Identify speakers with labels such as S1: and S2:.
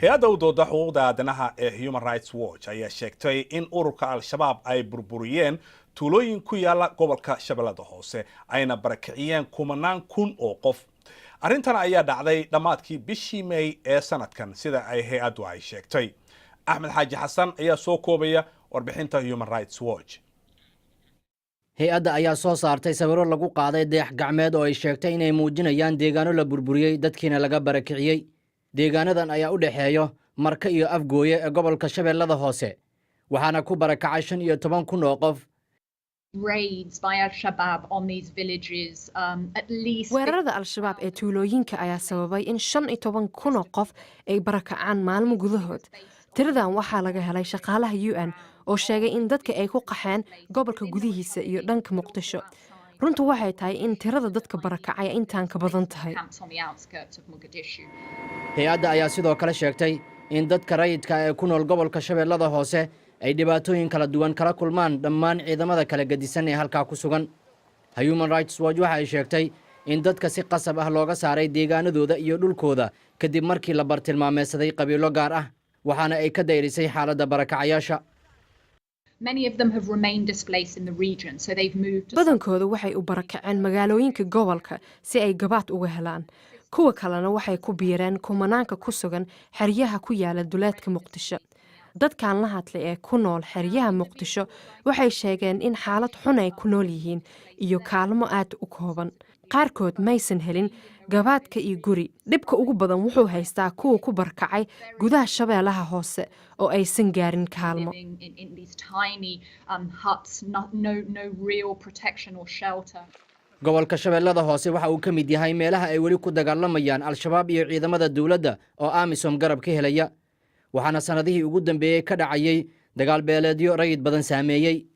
S1: Hay-adda u dooda xuquuqda aadanaha ee Human Rights Watch ayaa sheegtay in ururka Al-Shabaab ay burburiyeen tuulooyin ku yaala gobolka Shabeellada Hoose, ayna barakiciyeen kumanaan kun oo qof. Arrintan ayaa dhacday dhammaadkii bishii May ee sanadkan, sida ay hay-addu ay sheegtay. Axmed Xaaji Xasan ayaa soo koobaya warbixinta Human Rights Watch.
S2: Hay-adda ayaa soo saartay sawiro lagu qaaday dayax gacmeed oo ay sheegtay inay muujinayaan deegaano la burburiyey, dadkiina laga barakiciyey. Deegaanadan ayaa u dhexeeyo Marka iyo Afgooye ee gobolka Shabeellada Hoose, waxaana ku barakacay 15,000 oo qof.
S3: Raids by Al-Shabaab on these villages, at least
S4: Weerarada Al-Shabaab ee tuulooyinka ayaa sababay in 15,000 oo qof ay barakacaan maalmo gudahood. Tiradan waxaa laga helay shaqaalaha UN oo sheegay in dadka ay ku qaxeen gobolka gudihiisa iyo dhanka Muqdisho. Runtu waxay tahay in tirada dadka barakacay intaan ka badan tahay.
S3: camps on the outskirts of Mogadishu.
S2: Hay-adda ayaa sidoo kale sheegtay in dadka rayidka ee ku nool gobolka Shabeellada Hoose ay dhibaatooyin kala duwan kala kulmaan dhammaan ciidamada kala gedisan ee halkaa ku sugan. Human Rights Watch waxa ay sheegtay in dadka si qasab ah looga saaray deegaanadooda iyo dhulkooda kadib markii la bartilmaameedsaday qabiilo gaar ah, waxaana ay ka dayrisay xaaladda barakacayaasha.
S3: Many of them have remained displaced in the region, so they've moved to
S4: Badankooda waxay u barakaceen magaalooyinka gobolka si ay gabaad uga helaan. Kuwa kalena waxay ku biireen kumanaanka ku sugan xeryaha ku yaala duleedka Muqdisho. Dadkan la hadlay ee ku nool xeryaha Muqdisho waxay sheegeen in xaalad xun ay ku nool yihiin iyo kaalmo aad u kooban. Qaarkood maysan helin gabaadka iyo guri. Dhibka ugu badan wuxuu haystaa kuwa ku barakacay gudaha Shabeellaha Hoose oo aysan gaarin kaalmo.
S3: living in these tiny huts, no real protection or shelter.
S2: Gobolka Shabeellada Hoose waxa uu ka mid yahay meelaha ay weli ku dagaalamayaan Al-Shabaab iyo ciidamada dowladda oo AMISOM garab ka helaya, waxaana sannadihii ugu dambeeyey ka dhacayay dagaal beeleedyo rayid badan saameeyey.